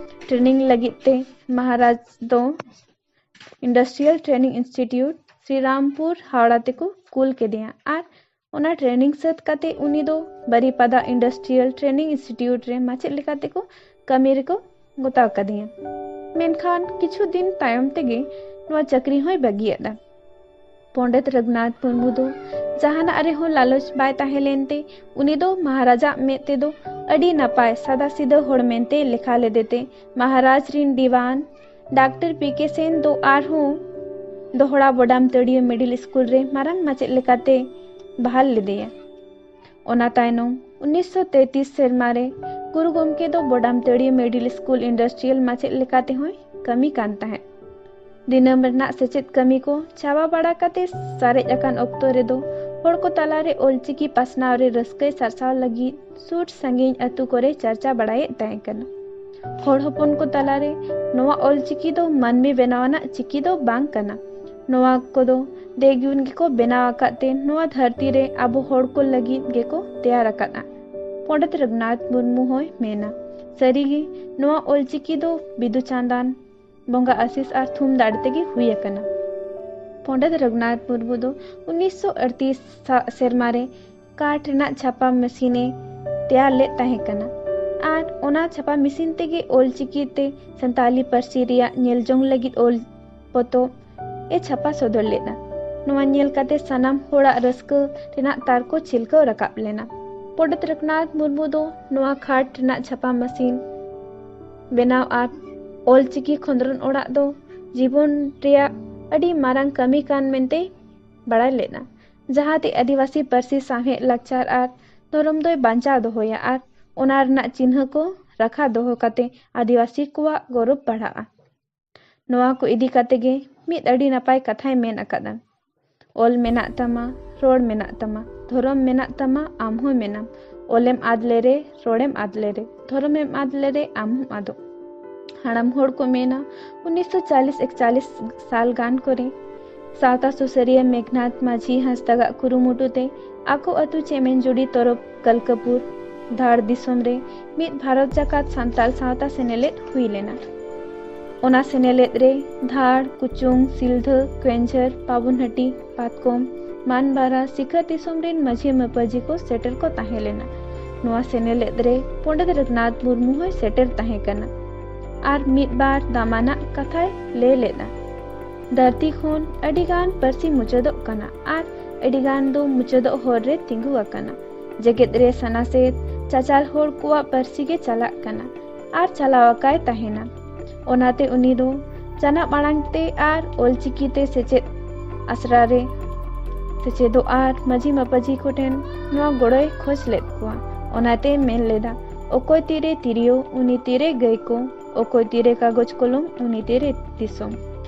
ᱴᱨᱮᱱᱤᱝ ᱞᱟᱹᱜᱤᱫ ᱛᱮ ᱢᱟᱦᱟᱨᱟᱡᱽ ᱫᱚ industrial training institute Serampore Howrah ᱛᱮᱠᱚ ᱠᱩᱞ ᱠᱮᱫᱮᱭᱟ ᱟᱨ ᱚᱱᱟ ᱴᱨᱮᱱᱤᱝ ᱥᱟᱹᱛ ᱠᱟᱛᱮ ᱩᱱᱤ ᱫᱚ ᱵᱟᱨᱤᱯᱟᱫᱟ ᱤᱱᱰᱟᱥᱴᱨᱤᱭᱟᱞ ᱴᱨᱮᱱᱤᱝ ᱤᱱᱥᱴᱤᱴᱤᱭᱩᱴ ᱨᱮ ᱢᱟᱪᱮᱫ ᱞᱮᱠᱟᱛᱮ ᱠᱚ ᱠᱟᱹᱢᱤ ᱨᱮᱠᱚ ᱜᱚᱛᱟᱣ ᱠᱟᱫᱮᱭᱟ᱾ ᱢᱮᱱᱠᱷᱟᱱ ᱠᱤᱪᱷᱩ ᱫᱤᱱ ᱛᱟᱭᱚᱢ ᱛᱮᱜᱮ ᱱᱚᱣᱟ ᱪᱟᱹᱠᱨᱤ ᱦᱚᱸᱭ ᱵᱟᱹᱜᱤᱭᱟᱫᱼᱟ᱾ ᱯᱚᱸᱰᱮᱛ ᱨᱟᱹᱜᱷᱩᱱᱟᱛᱷ ᱢᱩᱨᱢᱩ ᱫᱚ ᱡᱟᱦᱟᱱᱟᱜ ᱨᱮᱦᱚᱸ ᱞᱟᱞᱚᱪ ᱵᱟᱭ ᱛᱟᱦᱮᱸ ᱞᱮᱱᱛᱮ ᱩᱱᱤ ᱫᱚ ᱢᱟᱦᱟᱨᱟᱡᱟᱜ ᱢᱮᱫ ᱛᱮᱫᱚ ᱟᱹᱰᱤ ᱱᱟᱯᱟᱭ ᱥᱟᱫᱟ ᱥᱤᱫᱟᱹ ᱦᱚᱲ ᱢᱮᱱᱛᱮ ᱞᱮᱠᱷᱟ ᱞᱮᱫᱮᱛᱮ ᱢᱟᱦᱟᱨᱟᱡᱽ ᱨᱤᱱ ᱫᱤᱣᱟᱱ ᱰᱟᱠᱛᱟᱨ ᱯᱤ ᱠᱮ ᱥᱮᱱ ᱫᱚ ᱟᱨᱦᱚᱸ ᱫᱚᱦᱲᱟ ᱵᱚᱰᱟᱢ ᱛᱟᱹᱲᱤᱭᱟᱹ ᱢᱤᱰᱤᱞ ᱥᱠᱩᱞ ᱨᱮ ᱢᱟᱨᱟᱝ ᱢᱟᱪᱮᱫ ᱞᱮᱠᱟᱛᱮ ᱵᱟᱦᱟᱞ ᱞᱮᱫᱮᱭᱟ᱾ ᱚᱱᱟ ᱛᱟᱭᱱᱚᱢ ᱩᱱᱤᱥᱥᱚ ᱛᱮᱛᱨᱤᱥ ᱥᱮᱨᱢᱟ ᱨᱮ ᱜᱩᱨᱩ ᱜᱚᱢᱠᱮ ᱫᱚ ᱵᱚᱰᱟᱢ ᱛᱟᱹᱲᱤᱭᱟᱹ ᱢᱤᱰᱤᱞ ᱥᱠᱩᱞ ᱤᱱᱰᱟᱥᱴᱨᱤᱭᱟᱞ ᱢᱟᱪᱮᱫ ᱞᱮᱠᱟ ᱛᱮᱦᱚᱸᱭ ᱠᱟᱹᱢᱤ ᱠᱟᱱ ᱛᱟᱦᱮᱸᱫ᱾ ᱫᱤᱱᱟᱹᱢ ᱨᱮᱱᱟᱜ ᱥᱮᱪᱮᱫ ᱠᱟᱹᱢᱤ ᱠᱚ ᱪᱟᱵᱟ ᱵᱟᱲᱟ ᱠᱟᱛᱮ ᱥᱟᱨᱮᱡ ᱟᱠᱟᱱ ᱚᱠᱛᱚ ᱨᱮᱫᱚ ᱦᱚᱲ ᱠᱚ ᱛᱟᱞᱟᱨᱮ ᱚᱞᱪᱤᱠᱤ ᱯᱟᱥᱱᱟᱣ ᱨᱮ ᱨᱟᱹᱥᱠᱟᱹᱭ ᱥᱟᱨᱥᱟᱣ ᱞᱟᱹᱜᱤᱫ ᱥᱩᱨ ᱥᱟᱺᱜᱤᱧ ᱟᱹᱛᱩ ᱠᱚᱨᱮ ᱪᱟᱨᱪᱟ ᱵᱟᱲᱟᱭᱮᱫ ᱛᱟᱦᱮᱸ ᱠᱟᱱᱟ᱾ ᱦᱚᱲ ᱦᱚᱯᱚᱱ ᱠᱚ ᱛᱟᱞᱟᱨᱮ ᱱᱚᱣᱟ ᱚᱞᱪᱤᱠᱤ ᱫᱚ ᱢᱟᱹᱱᱢᱤ ᱵᱮᱱᱟᱣᱟᱱᱟᱜ ᱪᱤᱠᱤ ᱫᱚ ᱵᱟᱝ ᱠᱟᱱᱟ᱾ ᱱᱚᱣᱟ ᱠᱚᱫᱚ ᱫᱮᱣᱜᱩᱱ ᱜᱮᱠᱚ ᱵᱮᱱᱟᱣ ᱟᱠᱟᱫ ᱛᱮ ᱱᱚᱣᱟ ᱫᱷᱟᱹᱨᱛᱤ ᱨᱮ ᱟᱵᱚ ᱦᱚᱲ ᱠᱚ ᱞᱟᱹᱜᱤᱫ ᱜᱮᱠᱚ ᱛᱮᱭᱟᱨ ᱟᱠᱟᱫᱼᱟ᱾ ᱯᱚᱸᱰᱮᱛ ᱨᱟᱹᱜᱷᱩᱱᱟᱛᱷ ᱢᱩᱨᱢᱩ ᱦᱚᱸᱭ ᱢᱮᱱᱟ, ᱥᱟᱹᱨᱤᱜᱮ ᱱᱚᱣᱟ ᱚᱞᱪᱤᱠᱤ ᱫᱚ ᱵᱤᱫᱩ ᱪᱟᱸᱫᱟᱱ ᱵᱚᱸᱜᱟ ᱟᱥᱤᱥ ᱟᱨ ᱛᱷᱩᱢ ᱫᱟᱲᱮ ᱛᱮᱜᱮ ᱦᱩᱭ ᱟᱠᱟᱱᱟ᱾ ᱯᱚᱸᱰᱮᱛ ᱨᱟᱹᱜᱷᱩᱱᱟᱛᱷ ᱢᱩᱨᱢᱩ ᱫᱚ ᱩᱱᱤᱥᱥᱚ ᱟᱴᱛᱨᱤᱥ ᱥᱟ-, ᱥᱮᱨᱢᱟ ᱨᱮ ᱠᱟᱴ ᱨᱮᱱᱟᱜ ᱪᱷᱟᱯᱟ ᱢᱮᱥᱤᱱ ᱮ ᱛᱮᱭᱟᱨ ᱞᱮᱫ ᱛᱟᱦᱮᱸ ᱠᱟᱱᱟ᱾ ᱟᱨ ᱚᱱᱟ ᱪᱷᱟᱯᱟ ᱢᱮᱥᱤᱱ ᱛᱮᱜᱮ ᱚᱞ ᱪᱤᱠᱤ ᱛᱮ ᱥᱟᱱᱛᱟᱞᱤ ᱯᱟᱹᱨᱥᱤ ᱨᱮᱭᱟᱜ ᱧᱮᱞ ᱡᱚᱝ ᱞᱟᱹᱜᱤᱫ ᱚᱞ ᱯᱚᱛᱚᱵ ᱮ ᱪᱷᱟᱯᱟ ᱥᱚᱫᱚᱨ ᱞᱮᱫᱟ᱾ ᱱᱚᱣᱟ ᱧᱮᱞ ᱠᱟᱛᱮ ᱥᱟᱱᱟᱢ ᱦᱚᱲᱟᱜ ᱨᱟᱹᱥᱠᱟᱹ ᱨᱮᱱᱟᱜ ᱛᱟᱨᱠᱚ ᱪᱷᱤᱞᱠᱟᱹᱣ ᱨᱟᱠᱟᱵ ᱞᱮᱱᱟ᱾ ᱯᱚᱸᱰᱤᱛ ᱨᱚᱜᱷᱩᱱᱟᱛᱷ ᱢᱩᱨᱢᱩ ᱫᱚ ᱱᱚᱣᱟ ᱠᱟᱴ ᱨᱮᱱᱟᱜ ᱪᱷᱟᱯᱟ ᱢᱮᱥᱤᱱ ᱵᱮᱱᱟᱣ ᱟᱨ ᱚᱞ ᱪᱤᱠᱤ ᱠᱷᱚᱸᱫᱽᱨᱚᱱ ᱚᱲᱟᱜ ᱫᱚ ᱡᱤᱵᱚᱱ ᱨᱮᱭᱟᱜ ᱟᱹᱰᱤ ᱢᱟᱨᱟᱝ ᱠᱟᱹᱢᱤ ᱠᱟᱱ ᱢᱮᱱᱛᱮ ᱵᱟᱲᱟᱭ ᱞᱮᱱᱟ, ᱡᱟᱦᱟᱸ ᱛᱮ ᱟᱹᱫᱤᱵᱟᱹᱥᱤ ᱯᱟᱹᱨᱥᱤ ᱥᱟᱶᱦᱮᱫ, ᱞᱟᱠᱪᱟᱨ ᱟᱨ ᱫᱷᱚᱨᱚᱢ ᱫᱚᱭ ᱵᱟᱧᱪᱟᱣ ᱫᱚᱦᱚᱭᱟ ᱟᱨ ᱚᱱᱟ ᱨᱮᱱᱟᱜ ᱪᱤᱱᱦᱟᱹ ᱠᱚ ᱨᱟᱠᱷᱟ ᱫᱚᱦᱚ ᱠᱟᱛᱮ ᱟᱹᱫᱤᱵᱟᱹᱥᱤ ᱠᱚᱣᱟᱜ ᱜᱚᱨᱚᱵ ᱵᱟᱲᱦᱟᱜᱼᱟ᱾ ᱱᱚᱣᱟ ᱠᱚ ᱤᱫᱤ ᱠᱟᱛᱮ ᱜᱮ ᱢᱤᱫ ᱟᱹᱰᱤ ᱱᱟᱯᱟᱭ ᱠᱟᱛᱷᱟᱭ ᱢᱮᱱ ᱟᱠᱟᱫᱟ, "ᱚᱞ ᱢᱮᱱᱟᱜ ᱛᱟᱢᱟ, ᱨᱚᱲ ᱢᱮᱱᱟᱜ ᱛᱟᱢᱟ, ᱫᱷᱚᱨᱚᱢ ᱢᱮᱱᱟᱜ ᱛᱟᱢᱟ, ᱟᱢ ᱦᱚᱸ ᱢᱮᱱᱟᱢ᱾ ᱚᱞᱮᱢ ᱟᱫ ᱞᱮᱨᱮ, ᱨᱚᱲᱮᱢ ᱟᱫ ᱞᱮᱨᱮ, ᱫᱷᱚᱨᱚᱢᱮᱢ ᱟᱫ ᱞᱮᱨᱮ, ᱟᱢ ᱦᱚᱸᱢ ᱟᱫᱚᱜ᱾" ᱦᱟᱲᱟᱢ ᱦᱚᱲ ᱠᱚ ᱢᱮᱱᱟ, ᱩᱱᱤᱥᱥᱚ ᱪᱟᱞᱤᱥ ᱮᱠᱪᱟᱞᱤᱥ ᱥᱟᱞ ᱜᱟᱱ ᱠᱚᱨᱮ ᱥᱟᱶᱛᱟ ᱥᱩᱥᱟᱹᱨᱤᱭᱟᱹ ᱢᱮᱜᱷᱱᱟᱛᱷ ᱢᱟᱹᱡᱷᱤ ᱦᱟᱸᱥᱫᱟᱜᱟᱜ ᱠᱩᱨᱩᱢᱩᱴᱩ ᱛᱮ ᱟᱠᱚ ᱟᱹᱛᱩ ᱪᱮᱢᱮᱧᱡᱩᱲᱤ ᱛᱚᱨᱚᱯ ᱠᱟᱞᱠᱟᱯᱩᱨ, ᱫᱷᱟᱲ ᱫᱤᱥᱚᱢ ᱨᱮ ᱢᱤᱫ ᱵᱷᱟᱨᱚᱛ ᱡᱟᱠᱟᱛ ᱥᱟᱱᱛᱟᱲ ᱥᱟᱶᱛᱟ ᱥᱮᱱᱮᱞᱮᱫ ᱦᱩᱭ ᱞᱮᱱᱟ᱾ ᱚᱱᱟ ᱥᱮᱱᱮᱞᱮᱫ ᱨᱮ ᱫᱷᱟᱲ, ᱠᱩᱪᱩᱝ, ᱥᱤᱞᱫᱷᱟᱹ, ᱠᱮᱣᱚᱱᱡᱷᱚᱨ, ᱯᱟᱵᱚᱱᱦᱟᱹᱴᱤ, ᱯᱟᱛᱠᱚᱢ, ᱢᱟᱱᱵᱟᱨᱟ, ᱥᱤᱠᱷᱟᱹᱨ ᱫᱤᱥᱚᱢ ᱨᱮᱱ ᱢᱟᱹᱡᱷᱤ ᱢᱟᱹᱯᱟᱹᱡᱷᱤ ᱠᱚ ᱥᱮᱴᱮᱨ ᱠᱚ ᱛᱟᱦᱮᱸ ᱞᱮᱱᱟ᱾ ᱱᱚᱣᱟ ᱥᱮᱱᱮᱞᱮᱫ ᱨᱮ ᱯᱚᱸᱰᱤᱛ ᱨᱚᱜᱷᱩᱱᱟᱛᱷ ᱢᱩᱨᱢᱩ ᱦᱚᱸᱭ ᱥᱮᱴᱮᱨ ᱛᱟᱦᱮᱸ ᱠᱟᱱᱟ ᱟᱨ ᱢᱤᱫ ᱵᱟᱨ ᱫᱟᱢᱟᱱᱟᱜ ᱠᱟᱛᱷᱟᱭ ᱞᱟᱹᱭ ᱞᱮᱫᱟ᱾ ᱫᱷᱟᱹᱨᱛᱤ ᱠᱷᱚᱱ ᱟᱹᱰᱤ ᱜᱟᱱ ᱯᱟᱹᱨᱥᱤ ᱢᱩᱪᱟᱹᱫᱚᱜ ᱠᱟᱱᱟ ᱟᱨ ᱟᱹᱰᱤ ᱜᱟᱱ ᱫᱚ ᱢᱩᱪᱟᱹᱫᱚᱜ ᱦᱚᱨ ᱨᱮ ᱛᱤᱸᱜᱩ ᱟᱠᱟᱱᱟ᱾ ᱡᱮᱜᱮᱛ ᱨᱮ ᱥᱟᱱᱟᱥᱮᱫ ᱪᱟᱪᱟᱞ ᱦᱚᱲ ᱠᱚᱣᱟᱜ ᱯᱟᱹᱨᱥᱤ ᱜᱮ ᱪᱟᱞᱟᱜ ᱠᱟᱱᱟ ᱟᱨ ᱪᱟᱞᱟᱣ ᱟᱠᱟᱭ ᱛᱟᱦᱮᱱᱟ᱾ ᱚᱱᱟᱛᱮ ᱩᱱᱤ ᱫᱚ ᱡᱟᱱᱟᱢ ᱟᱲᱟᱝ ᱛᱮ ᱟᱨ ᱚᱞᱪᱤᱠᱤ ᱛᱮ ᱥᱮᱪᱮᱫ ᱟᱥᱲᱟ ᱨᱮ ᱥᱮᱪᱮᱫᱚᱜ ᱟᱨ ᱢᱟᱹᱡᱷᱤ ᱢᱟᱯᱟᱡᱷᱤ ᱠᱚᱴᱷᱮᱱ ᱱᱚᱣᱟ ᱜᱚᱲᱚᱭ ᱠᱷᱚᱡᱽ ᱞᱮᱫ ᱠᱚᱣᱟ᱾ ᱚᱱᱟᱛᱮ ᱢᱮᱱ ᱞᱮᱫᱟ, "ᱚᱠᱚᱭ ᱛᱤᱨᱮ ᱛᱤᱨᱭᱳ, ᱩᱱᱤ ᱛᱤᱨᱮ ᱜᱟᱹᱭ ᱠᱚ, ᱚᱠᱚᱭ ᱛᱤᱨᱮ ᱠᱟᱜᱚᱡᱽ ᱠᱚᱞᱚᱢ, ᱩᱱᱤ ᱛᱤᱨᱮ ᱫᱤᱥᱚᱢ᱾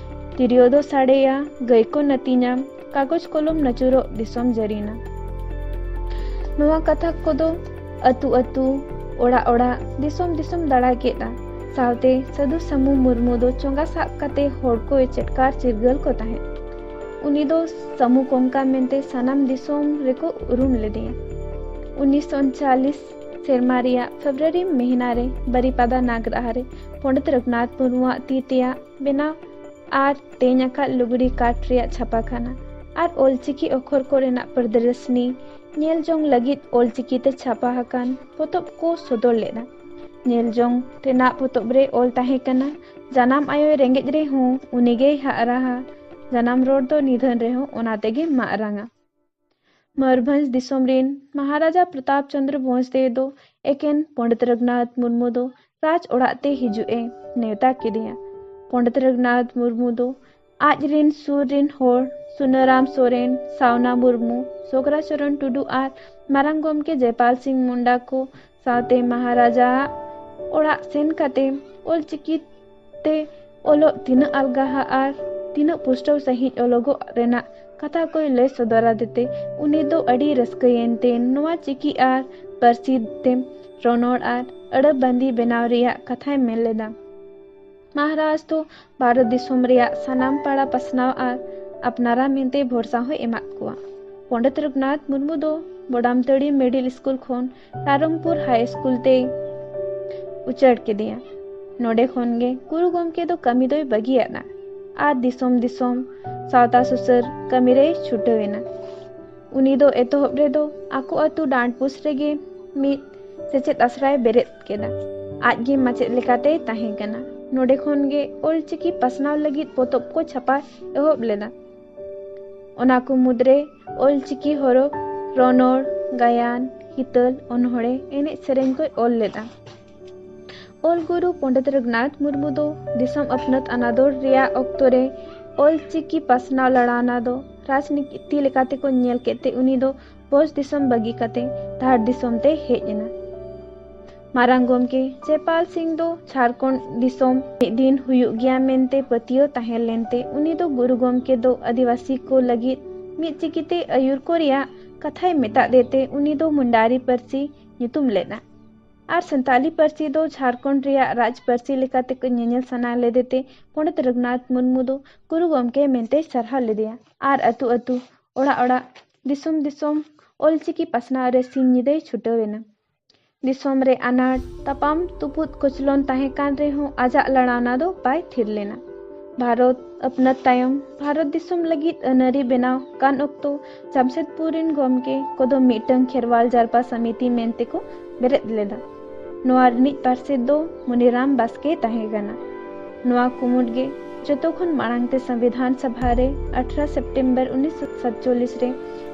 ᱛᱤᱨᱭᱳ ᱫᱚ ᱥᱟᱰᱮᱭᱟ, ᱜᱟᱹᱭ ᱠᱚ ᱱᱟᱹᱛᱤᱧᱟ, ᱠᱟᱜᱚᱡᱽ ᱠᱚᱞᱚᱢ ᱱᱟᱹᱪᱩᱨᱚᱜ ᱫᱤᱥᱚᱢ ᱡᱟᱹᱨᱤᱱᱟ᱾" ᱱᱚᱣᱟ ᱠᱟᱛᱷᱟ ᱠᱚᱫᱚ ᱟᱹᱛᱩ ᱟᱹᱛᱩ, ᱚᱲᱟᱜ ᱚᱲᱟᱜ, ᱫᱤᱥᱚᱢ ᱫᱤᱥᱚᱢ ᱫᱟᱬᱟ ᱠᱮᱫᱟ᱾ ᱥᱟᱶᱛᱮ ᱥᱟᱹᱫᱷᱩ ᱥᱟᱹᱢᱩ ᱢᱩᱨᱢᱩ ᱫᱚ ᱪᱚᱸᱜᱟ ᱥᱟᱵ ᱠᱟᱛᱮ ᱦᱚᱲ ᱠᱚᱭ ᱪᱮᱴᱠᱟᱨ ᱪᱤᱨᱜᱟᱹᱞ ᱠᱚ ᱛᱟᱦᱮᱸᱫ᱾ ᱩᱱᱤ ᱫᱚ ᱥᱟᱹᱢᱩ ᱠᱚᱝᱠᱟ ᱢᱮᱱᱛᱮ ᱥᱟᱱᱟᱢ ᱫᱤᱥᱚᱢ ᱨᱮᱠᱚ ᱩᱨᱩᱢ ᱞᱮᱫᱮᱭᱟ᱾ ᱩᱱᱤᱥᱥᱚ ᱩᱱᱪᱟᱞᱤᱥ ᱥᱮᱨᱢᱟ ᱨᱮᱭᱟᱜ ᱯᱷᱮᱵᱽᱨᱩᱣᱟᱨᱤ ᱢᱟᱹᱦᱱᱟᱹ ᱨᱮ ᱵᱟᱨᱤᱯᱟᱫᱟ ᱱᱟᱜᱽᱨᱟᱦᱟ ᱨᱮ ᱯᱚᱸᱰᱤᱛ ᱨᱚᱜᱷᱩᱱᱟᱛᱷ ᱢᱩᱨᱢᱩᱣᱟᱜ ᱛᱤ ᱛᱮᱭᱟᱜ ᱵᱮᱱᱟᱣ ᱟᱨ ᱛᱮᱧ ᱟᱠᱟᱫ ᱞᱩᱜᱽᱲᱤ ᱠᱟᱴ ᱨᱮᱭᱟᱜ ᱪᱷᱟᱯᱟ ᱠᱟᱱᱟ ᱟᱨ ᱚᱞᱪᱤᱠᱤ ᱚᱠᱷᱚᱨ ᱠᱚ ᱨᱮᱱᱟᱜ ᱯᱨᱚᱫᱚᱨᱥᱱᱤ ᱧᱮᱞ ᱡᱚᱝ ᱞᱟᱹᱜᱤᱫ ᱚᱞᱪᱤᱠᱤ ᱛᱮ ᱪᱷᱟᱯᱟ ᱟᱠᱟᱱ ᱯᱚᱛᱚᱵ ᱠᱚ ᱥᱚᱫᱚᱨ ᱞᱮᱫᱟ᱾ ᱧᱮᱞ ᱡᱚᱝ ᱨᱮᱱᱟᱜ ᱯᱚᱛᱚᱵ ᱨᱮ ᱚᱞ ᱛᱟᱦᱮᱸ ᱠᱟᱱᱟ, ᱡᱟᱱᱟᱢ ᱟᱭᱳᱭ ᱨᱮᱸᱜᱮᱡ ᱨᱮᱦᱚᱸ ᱩᱱᱤ ᱜᱮᱭ ᱦᱟᱜ ᱨᱟᱦᱟ, ᱡᱟᱱᱟᱢ ᱨᱚᱲ ᱫᱚ ᱱᱤᱫᱷᱟᱹᱱ ᱨᱮᱦᱚᱸ ᱚᱱᱟ ᱛᱮᱜᱮ ᱢᱟᱜ ᱨᱟᱝᱟ᱾ ᱢᱚᱭᱩᱨᱵᱷᱚᱸᱡᱽ ᱫᱤᱥᱚᱢ ᱨᱤᱱ ᱢᱚᱦᱟᱨᱟᱡᱟ ᱯᱨᱚᱛᱟᱯ ᱪᱚᱸᱫᱽᱨᱚ ᱵᱷᱚᱸᱡᱽ ᱛᱮ ᱫᱚ ᱮᱠᱮᱱ ᱯᱚᱸᱰᱤᱛ ᱨᱚᱜᱷᱩᱱᱟᱛᱷ ᱢᱩᱨᱢᱩ ᱫᱚ ᱨᱟᱡᱽ ᱚᱲᱟᱜ ᱛᱮ ᱦᱤᱡᱩᱜ ᱮ ᱱᱮᱣᱛᱟ ᱠᱮᱫᱮᱭᱟ᱾ ᱯᱚᱸᱰᱤᱛ ᱨᱚᱜᱷᱩᱱᱟᱛᱷ ᱢᱩᱨᱢᱩ ᱫᱚ ᱟᱡ ᱨᱤᱱ ᱥᱩᱨ ᱨᱤᱱ ᱦᱚᱲ ᱥᱩᱱᱟᱹᱨᱟᱢ ᱥᱚᱨᱮᱱ, ᱥᱟᱣᱱᱟ ᱢᱩᱨᱢᱩ, ᱥᱚᱜᱽᱨᱟ ᱪᱚᱨᱚᱱ ᱴᱩᱰᱩ ᱟᱨ ᱢᱟᱨᱟᱝ ᱜᱚᱢᱠᱮ ᱡᱚᱭᱯᱟᱞ ᱥᱤᱝ ᱢᱩᱱᱰᱟ ᱠᱚ ᱥᱟᱶᱛᱮ ᱢᱚᱦᱟᱨᱟᱡᱟᱣᱟᱜ ᱚᱲᱟᱜ ᱥᱮᱱ ᱠᱟᱛᱮ ᱚᱞᱪᱤᱠᱤ ᱛᱮ ᱚᱞᱚᱜ ᱛᱤᱱᱟᱹᱜ ᱟᱞᱜᱟᱦᱟ ᱟᱨ ᱛᱤᱱᱟᱹᱜ ᱯᱩᱥᱴᱟᱹᱣ ᱥᱟᱺᱦᱤᱡ ᱚᱞᱚᱜᱚᱜ ᱨᱮᱱᱟᱜ ᱠᱟᱛᱷᱟ ᱠᱚᱭ ᱞᱟᱹᱭ ᱥᱚᱫᱚᱨ ᱟᱫᱮ ᱛᱮ ᱩᱱᱤ ᱫᱚ ᱟᱹᱰᱤ ᱨᱟᱹᱥᱠᱟᱹᱭᱮᱱ ᱛᱮ ᱱᱚᱣᱟ ᱪᱤᱠᱤ ᱟᱨ ᱯᱟᱹᱨᱥᱤ ᱛᱮ ᱨᱚᱱᱚᱲ ᱟᱨ ᱟᱹᱲᱟᱹ ᱵᱟᱸᱫᱤ ᱵᱮᱱᱟᱣ ᱨᱮᱭᱟᱜ ᱠᱟᱛᱷᱟᱭ ᱢᱮᱱ ᱞᱮᱫᱟ᱾ ᱢᱚᱦᱟᱨᱟᱡᱽ ᱫᱚ ᱵᱷᱟᱨᱚᱛ ᱫᱤᱥᱚᱢ ᱨᱮᱭᱟᱜ ᱥᱟᱱᱟᱢ ᱯᱟᱲᱟ ᱯᱟᱥᱱᱟᱣ ᱟᱨ ᱟᱯᱱᱟᱨᱟ ᱢᱮᱱᱛᱮ ᱵᱷᱚᱨᱥᱟ ᱦᱚᱸᱭ ᱮᱢᱟᱫ ᱠᱚᱣᱟ᱾ ᱯᱚᱸᱰᱤᱛ ᱨᱚᱜᱷᱩᱱᱟᱛᱷ ᱢᱩᱨᱢᱩ ᱫᱚ ᱵᱚᱰᱟᱢᱛᱟᱹᱲᱤ ᱢᱤᱰᱤᱞ ᱥᱠᱩᱞ ᱠᱷᱚᱱ ᱨᱟᱭᱨᱚᱝᱯᱩᱨ ᱦᱟᱭ ᱥᱠᱩᱞ ᱛᱮᱭ ᱩᱪᱟᱹᱲ ᱠᱮᱫᱮᱭᱟ᱾ ᱱᱚᱰᱮ ᱠᱷᱚᱱ ᱜᱮ ᱜᱩᱨᱩ ᱜᱚᱢᱠᱮ ᱫᱚ ᱠᱟᱹᱢᱤ ᱫᱚᱭ ᱵᱟᱹᱜᱤᱭᱟᱫᱼᱟ ᱟᱨ ᱫᱤᱥᱚᱢ ᱫᱤᱥᱚᱢ ᱥᱟᱶᱛᱟ ᱥᱩᱥᱟᱹᱨ ᱠᱟᱹᱢᱤ ᱨᱮᱭ ᱪᱷᱩᱴᱟᱹᱣ ᱮᱱᱟ᱾ ᱩᱱᱤ ᱫᱚ ᱮᱛᱚᱦᱚᱵ ᱨᱮᱫᱚ ᱟᱠᱚ ᱟᱹᱛᱩ ᱰᱟᱸᱰᱵᱩᱥ ᱨᱮᱜᱮ ᱢᱤᱫ ᱥᱮᱪᱮᱫ ᱟᱥᱲᱟᱭ ᱵᱮᱨᱮᱫ ᱠᱮᱫᱟ᱾ ᱟᱡ ᱜᱮ ᱢᱟᱪᱮᱫ ᱞᱮᱠᱟᱛᱮᱭ ᱛᱟᱦᱮᱸ ᱠᱟᱱᱟ᱾ ᱱᱚᱰᱮ ᱠᱷᱚᱱ ᱜᱮ ᱚᱞᱪᱤᱠᱤ ᱯᱟᱥᱱᱟᱣ ᱞᱟᱹᱜᱤᱫ ᱯᱚᱛᱚᱵ ᱠᱚ ᱪᱷᱟᱯᱟ ᱮᱦᱚᱵ ᱞᱮᱫᱟ᱾ ᱚᱱᱟ ᱠᱚ ᱢᱩᱫᱽᱨᱮ ᱚᱞᱪᱤᱠᱤ ᱦᱚᱨᱚᱯ, ᱨᱚᱱᱚᱲ, ᱜᱟᱭᱟᱱ, ᱦᱤᱛᱟᱹᱞ, ᱚᱱᱚᱬᱦᱮ, ᱮᱱᱮᱡ ᱥᱮᱨᱮᱧ ᱠᱚᱭ ᱚᱞ ᱞᱮᱫᱟ᱾ ᱚᱞ ᱜᱩᱨᱩ ᱯᱚᱸᱰᱤᱛ ᱨᱚᱜᱷᱩᱱᱟᱛᱷ ᱢᱩᱨᱢᱩ ᱫᱚ ᱫᱤᱥᱚᱢ ᱟᱹᱯᱱᱟᱹᱛ ᱟᱱᱟᱫᱚᱲ ᱨᱮᱭᱟᱜ ᱚᱠᱛᱚ ᱨᱮ ᱚᱞᱪᱤᱠᱤ ᱯᱟᱥᱱᱟᱣ ᱞᱟᱲᱟᱣᱱᱟ ᱫᱚ ᱨᱟᱡᱽᱱᱤᱛᱤ ᱞᱮᱠᱟᱛᱮ ᱠᱚ ᱧᱮᱞ ᱠᱮᱫ ᱛᱮ ᱩᱱᱤ ᱫᱚ ᱵᱷᱚᱸᱡᱽ ᱫᱤᱥᱚᱢ ᱵᱟᱹᱜᱤ ᱠᱟᱛᱮ ᱫᱷᱟᱲ ᱫᱤᱥᱚᱢ ᱛᱮᱭ ᱦᱮᱡ ᱮᱱᱟ᱾ ᱢᱟᱨᱟᱝ ᱜᱚᱢᱠᱮ ᱡᱚᱭᱯᱟᱞ ᱥᱤᱝ ᱫᱚ ᱡᱷᱟᱲᱠᱷᱚᱸᱰ ᱫᱤᱥᱚᱢ ᱢᱤᱫ ᱫᱤᱱ ᱦᱩᱭᱩᱜ ᱜᱮᱭᱟ ᱢᱮᱱᱛᱮ ᱯᱟᱹᱛᱭᱟᱹᱣ ᱛᱟᱦᱮᱸ ᱞᱮᱱᱛᱮ ᱩᱱᱤ ᱫᱚ ᱜᱩᱨᱩ ᱜᱚᱢᱠᱮ ᱫᱚ ᱟᱹᱫᱤᱵᱟᱹᱥᱤ ᱠᱚ ᱞᱟᱹᱜᱤᱫ ᱢᱤᱫ ᱪᱤᱠᱤᱛᱮ ᱟᱹᱭᱩᱨ ᱠᱚ ᱨᱮᱭᱟᱜ ᱠᱟᱛᱷᱟᱭ ᱢᱮᱛᱟᱫ ᱫᱮ ᱛᱮ ᱩᱱᱤ ᱫᱚ ᱢᱩᱱᱰᱟᱨᱤ ᱯᱟᱹᱨᱥᱤ ᱧᱩᱛᱩᱢ ᱞᱮᱫᱼᱟ᱾ ᱟᱨ ᱥᱟᱱᱛᱟᱞᱤ ᱯᱟᱹᱨᱥᱤ ᱫᱚ ᱡᱷᱟᱲᱠᱷᱚᱸᱰ ᱨᱮᱭᱟᱜ ᱨᱟᱡᱽ ᱯᱟᱹᱨᱥᱤ ᱞᱮᱠᱟᱛᱮ ᱠᱚ ᱧᱮᱧᱮᱞ ᱥᱟᱱᱟ ᱞᱮᱫᱮ ᱛᱮ ᱯᱚᱸᱰᱤᱛ ᱨᱚᱜᱷᱩᱱᱟᱛᱷ ᱢᱩᱨᱢᱩ ᱫᱚ ᱜᱩᱨᱩ ᱜᱚᱢᱠᱮ ᱢᱮᱱᱛᱮᱭ ᱥᱟᱨᱦᱟᱣ ᱞᱮᱫᱮᱭᱟ᱾ ᱟᱨ ᱟᱹᱛᱩ ᱟᱹᱛᱩ, ᱚᱲᱟᱜ ᱚᱲᱟᱜ, ᱫᱤᱥᱚᱢ ᱫᱤᱥᱚᱢ ᱚᱞᱪᱤᱠᱤ ᱯᱟᱥᱱᱟᱣ ᱨᱮ ᱥᱤᱧ ᱧᱤᱫᱟᱹᱭ ᱪᱷᱩᱴᱟᱹᱣ ᱮᱱᱟ᱾ ᱫᱤᱥᱚᱢ ᱨᱮ ᱟᱱᱟᱴ, ᱛᱟᱯᱟᱢ ᱛᱩᱯᱩᱫ ᱠᱚᱪᱞᱚᱱ ᱛᱟᱦᱮᱸ ᱠᱟᱱ ᱨᱮᱦᱚᱸ ᱟᱡᱟᱜ ᱞᱟᱲᱟᱣᱱᱟ ᱫᱚ ᱵᱟᱭ ᱛᱷᱤᱨ ᱞᱮᱱᱟ᱾ ᱵᱷᱟᱨᱚᱛ ᱟᱹᱯᱱᱟᱹᱛ ᱛᱟᱭᱚᱢ ᱵᱷᱟᱨᱚᱛ ᱫᱤᱥᱚᱢ ᱞᱟᱹᱜᱤᱫ ᱟᱹᱱᱟᱹᱨᱤ ᱵᱮᱱᱟᱣ ᱠᱟᱱ ᱚᱠᱛᱚ ᱡᱟᱢᱥᱮᱫᱽᱯᱩᱨ ᱨᱤᱱ ᱜᱚᱢᱠᱮ ᱠᱚᱫᱚ ᱢᱤᱫᱴᱟᱝ ᱠᱷᱮᱨᱣᱟᱞ ᱡᱟᱨᱯᱟ ᱥᱚᱢᱤᱛᱤ ᱢᱮᱱᱛᱮ ᱠᱚ ᱵᱮᱨᱮᱫ ᱞᱮᱫᱟ᱾ ᱱᱚᱣᱟ ᱨᱤᱱᱤᱡ ᱯᱟᱨᱥᱮᱛ ᱫᱚ ᱢᱩᱱᱤᱨᱟᱢ ᱵᱟᱥᱠᱮ ᱛᱟᱦᱮᱸ ᱠᱟᱱᱟ᱾ ᱱᱚᱣᱟ ᱠᱩᱢᱩᱴ ᱜᱮ ᱡᱚᱛᱚ ᱠᱷᱚᱱ ᱢᱟᱲᱟᱝ ᱛᱮ ᱥᱚᱝᱵᱤᱫᱷᱟᱱ ᱥᱚᱵᱷᱟ ᱨᱮ ᱟᱴᱷᱨᱚ ᱥᱮᱯᱴᱮᱢᱵᱚᱨ ᱩᱱᱤᱥᱥᱚ ᱥᱟᱛᱪᱚᱞᱞᱤᱥ ᱨᱮ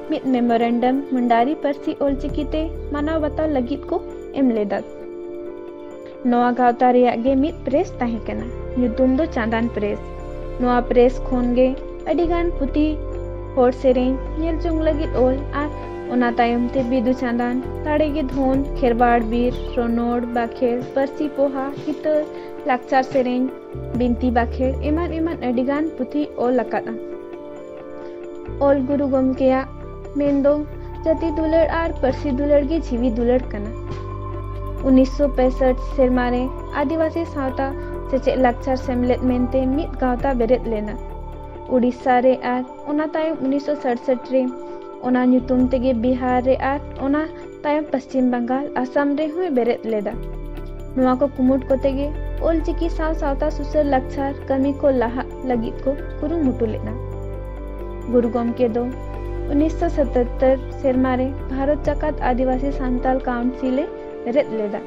ᱢᱤᱫ ᱢᱮᱢᱳᱨᱮᱱᱰᱟᱢ ᱢᱩᱱᱰᱟᱨᱤ ᱯᱟᱹᱨᱥᱤ ᱚᱞᱪᱤᱠᱤ ᱛᱮ ᱢᱟᱱᱟᱣ ᱵᱟᱛᱟᱣ ᱞᱟᱹᱜᱤᱫ ᱠᱚ ᱮᱢ ᱞᱮᱫᱟ᱾ ᱱᱚᱣᱟ ᱜᱟᱶᱛᱟ ᱨᱮᱭᱟᱜ ᱜᱮ ᱢᱤᱫ ᱯᱨᱮᱥ ᱛᱟᱦᱮᱸ ᱠᱟᱱᱟ, ᱧᱩᱛᱩᱢ ᱫᱚ ᱪᱟᱸᱫᱟᱱ ᱯᱨᱮᱥ᱾ ᱱᱚᱣᱟ ᱯᱨᱮᱥ ᱠᱷᱚᱱ ᱜᱮ ᱟᱹᱰᱤ ᱜᱟᱱ ᱯᱩᱛᱷᱤ, ᱦᱚᱲ ᱥᱮᱨᱮᱧ, ᱧᱮᱞ ᱡᱚᱝ ᱞᱟᱹᱜᱤᱫ ᱚᱞ ᱟᱨ ᱚᱱᱟ ᱛᱟᱭᱚᱢ ᱛᱮ ᱵᱤᱫᱩ ᱪᱟᱸᱫᱟᱱ, ᱫᱟᱲᱮ ᱜᱮ ᱫᱷᱚᱱ, ᱠᱷᱮᱨᱣᱟᱲ ᱵᱤᱨ, ᱨᱚᱱᱚᱲ, ᱵᱟᱠᱷᱮᱲ, ᱯᱟᱹᱨᱥᱤ ᱯᱚᱦᱟ, ᱦᱤᱛᱟᱹᱞ, ᱞᱟᱠᱪᱟᱨ ᱥᱮᱨᱮᱧ, ᱵᱤᱱᱛᱤ ᱵᱟᱠᱷᱮᱲ ᱮᱢᱟᱱ ᱮᱢᱟᱱ ᱟᱹᱰᱤ ᱜᱟᱱ ᱯᱩᱛᱷᱤ ᱚᱞ ᱟᱠᱟᱫᱼᱟ᱾ ᱚᱞ ᱜᱩᱨᱩ ᱜᱚᱢᱠᱮᱭᱟᱜ ᱢᱮᱱ ᱫᱚ ᱡᱟᱹᱛᱤ ᱫᱩᱞᱟᱹᱲ ᱟᱨ ᱯᱟᱹᱨᱥᱤ ᱫᱩᱞᱟᱹᱲ ᱜᱮ ᱡᱤᱣᱤ ᱫᱩᱞᱟᱹᱲ ᱠᱟᱱᱟ᱾ ᱩᱱᱤᱥᱥᱚ ᱯᱮᱸᱥᱚᱴ ᱥᱮᱨᱢᱟ ᱨᱮ ᱟᱹᱫᱤᱵᱟᱹᱥᱤ ᱥᱟᱶᱛᱟ ᱥᱮᱪᱮᱫ ᱞᱟᱠᱪᱟᱨ ᱥᱮᱢᱞᱮᱫ ᱢᱮᱱᱛᱮ ᱢᱤᱫ ᱜᱟᱶᱛᱟ ᱵᱮᱨᱮᱫ ᱞᱮᱱᱟ᱾ ᱩᱰᱤᱥᱥᱟ ᱨᱮ ᱟᱨ ᱚᱱᱟ ᱛᱟᱭᱚᱢ ᱩᱱᱤᱥᱥᱚ ᱥᱟᱛᱥᱚᱴ ᱨᱮ ᱚᱱᱟ ᱧᱩᱛᱩᱢ ᱛᱮᱜᱮ ᱵᱤᱦᱟᱨ ᱨᱮ ᱟᱨ ᱚᱱᱟ ᱛᱟᱭᱚᱢ ᱯᱚᱥᱪᱤᱢ ᱵᱟᱝᱜᱟᱞ, ᱟᱥᱟᱢ ᱨᱮᱦᱚᱸᱭ ᱵᱮᱨᱮᱫ ᱞᱮᱫᱟ᱾ ᱱᱚᱣᱟ ᱠᱚ ᱠᱩᱢᱩᱴ ᱠᱚᱛᱮ ᱜᱮ ᱚᱞᱪᱤᱠᱤ ᱥᱟᱶ ᱥᱟᱶᱛᱟ ᱥᱩᱥᱟᱹᱨ ᱞᱟᱠᱪᱟᱨ ᱠᱟᱹᱢᱤ ᱠᱚ ᱞᱟᱦᱟᱜ ᱞᱟᱹᱜᱤᱫ ᱠᱚ ᱠᱩᱨᱩᱢᱩᱴᱩ ᱞᱮᱫᱟ᱾ ᱜᱩᱨᱩ ᱜᱚᱢᱠᱮ ᱫᱚ ᱩᱱᱤᱥᱥᱚ ᱥᱟᱛᱟᱛᱛᱚᱨ ᱥᱮᱨᱢᱟ ᱨᱮ ᱵᱷᱟᱨᱚᱛ ᱡᱟᱠᱟᱛ ᱟᱹᱫᱤᱵᱟᱹᱥᱤ ᱥᱟᱱᱛᱟᱞ ᱠᱟᱣᱩᱱᱥᱤᱞ ᱮ ᱵᱮᱨᱮᱫ ᱞᱮᱫᱟ᱾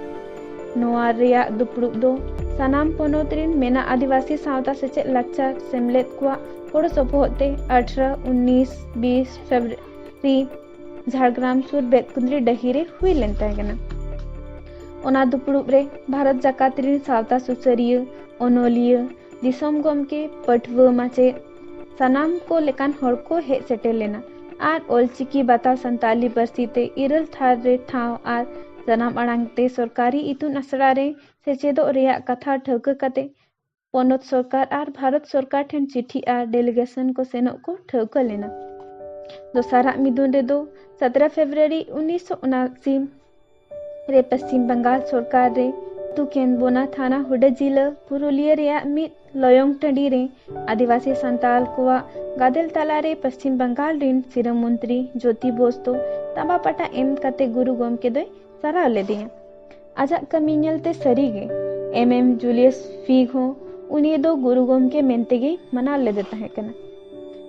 ᱱᱚᱣᱟ ᱨᱮᱭᱟᱜ ᱫᱩᱯᱲᱩᱵ ᱫᱚ ᱥᱟᱱᱟᱢ ᱯᱚᱱᱚᱛ ᱨᱤᱱ ᱢᱮᱱᱟᱜ ᱟᱹᱫᱤᱵᱟᱹᱥᱤ ᱥᱟᱶᱛᱟ ᱥᱮᱪᱮᱫ ᱞᱟᱠᱪᱟᱨ ᱥᱮᱢᱞᱮᱫ ᱠᱚᱣᱟᱜ ᱜᱚᱲᱚ ᱥᱚᱯᱚᱦᱚᱫ ᱛᱮ ᱟᱴᱷᱨᱚ, ᱩᱱᱤᱥ, ᱵᱤᱥ ᱯᱷᱮᱵᱽᱨᱩᱣᱟᱨᱤ ᱡᱷᱟᱲᱜᱨᱟᱢ ᱥᱩᱨ ᱵᱮᱛᱠᱩᱸᱫᱽᱨᱤ ᱰᱟᱹᱦᱤ ᱨᱮ ᱦᱩᱭ ᱞᱮᱱ ᱛᱟᱦᱮᱸ ᱠᱟᱱᱟ᱾ ᱚᱱᱟ ᱫᱩᱯᱲᱩᱵ ᱨᱮ ᱵᱷᱟᱨᱚᱛ ᱡᱟᱠᱟᱛ ᱨᱤᱱ ᱥᱟᱶᱛᱟ ᱥᱩᱥᱟᱹᱨᱤᱭᱟᱹ, ᱚᱱᱚᱞᱤᱭᱟᱹ, ᱫᱤᱥᱚᱢ ᱜᱚᱢᱠᱮ, ᱯᱟᱹᱴᱷᱩᱣᱟᱹ ᱢᱟᱪᱮᱫ, ᱥᱟᱱᱟᱢ ᱠᱚ ᱞᱮᱠᱟᱱ ᱦᱚᱲ ᱠᱚ ᱦᱮᱡ ᱥᱮᱴᱮᱨ ᱞᱮᱱᱟ ᱟᱨ ᱚᱞᱪᱤᱠᱤ ᱵᱟᱛᱟᱣ ᱥᱟᱱᱛᱟᱞᱤ ᱯᱟᱹᱨᱥᱤ ᱛᱮ ᱤᱨᱟᱹᱞ ᱛᱷᱟᱨ ᱨᱮ ᱴᱷᱟᱶ ᱟᱨ ᱡᱟᱱᱟᱢ ᱟᱲᱟᱝ ᱛᱮ ᱥᱚᱨᱠᱟᱨᱤ ᱤᱛᱩᱱ ᱟᱥᱲᱟ ᱨᱮ ᱥᱮᱪᱮᱫᱚᱜ ᱨᱮᱭᱟᱜ ᱠᱟᱛᱷᱟ ᱴᱷᱟᱹᱣᱠᱟᱹ ᱠᱟᱛᱮ ᱯᱚᱱᱚᱛ ᱥᱚᱨᱠᱟᱨ ᱟᱨ ᱵᱷᱟᱨᱚᱛ ᱥᱚᱨᱠᱟᱨ ᱴᱷᱮᱱ ᱪᱤᱴᱷᱤ ᱟᱨ ᱰᱮᱞᱤᱜᱮᱥᱚᱱ ᱠᱚ ᱥᱮᱱᱚᱜ ᱠᱚ ᱴᱷᱟᱹᱣᱠᱟᱹ ᱞᱮᱱᱟ᱾ ᱫᱚᱥᱟᱨᱟᱜ ᱢᱤᱫᱩᱱ ᱨᱮᱫᱚ ᱥᱚᱛᱨᱚ ᱯᱷᱮᱵᱽᱨᱩᱣᱟᱨᱤ ᱩᱱᱤᱥᱥᱚ ᱩᱱᱟᱥᱤ ᱨᱮ ᱯᱚᱥᱪᱤᱢ ᱵᱟᱝᱜᱟᱞ ᱥᱚᱨᱠᱟᱨ ᱨᱮ ᱛᱩᱠᱮᱱ ᱵᱚᱱᱟ ᱛᱷᱟᱱᱟ ᱦᱩᱰᱟᱹ ᱡᱤᱞᱟᱹ ᱯᱩᱨᱩᱞᱤᱭᱟᱹ ᱨᱮᱭᱟᱜ ᱢᱤᱫ ᱞᱚᱭᱚᱝ ᱴᱟᱺᱰᱤ ᱨᱮ ᱟᱹᱫᱤᱵᱟᱹᱥᱤ ᱥᱟᱱᱛᱟᱲ ᱠᱚᱣᱟᱜ ᱜᱟᱫᱮᱞ ᱛᱟᱞᱟᱨᱮ ᱯᱚᱥᱪᱤᱢ ᱵᱟᱝᱜᱟᱞ ᱨᱤᱱ ᱥᱤᱨᱟᱹ ᱢᱚᱱᱛᱨᱤ ᱡᱳᱛᱤ ᱵᱳᱥ ᱫᱚ ᱛᱟᱸᱵᱟ ᱯᱟᱴᱟ ᱮᱢ ᱠᱟᱛᱮ ᱜᱩᱨᱩ ᱜᱚᱢᱠᱮ ᱫᱚᱭ ᱥᱟᱨᱦᱟᱣ ᱞᱮᱫᱮᱭᱟ᱾ ᱟᱡᱟᱜ ᱠᱟᱹᱢᱤ ᱧᱮᱞᱛᱮ ᱥᱟᱹᱨᱤᱜᱮ ᱮᱢ ᱮᱢ ᱡᱩᱞᱤᱭᱟᱥ ᱯᱷᱤᱜ ᱦᱚᱸ ᱩᱱᱤ ᱫᱚ ᱜᱩᱨᱩ ᱜᱚᱢᱠᱮ ᱢᱮᱱᱛᱮᱜᱮ ᱢᱟᱱᱟᱣ ᱞᱮᱫᱮ ᱛᱟᱦᱮᱸ ᱠᱟᱱᱟ᱾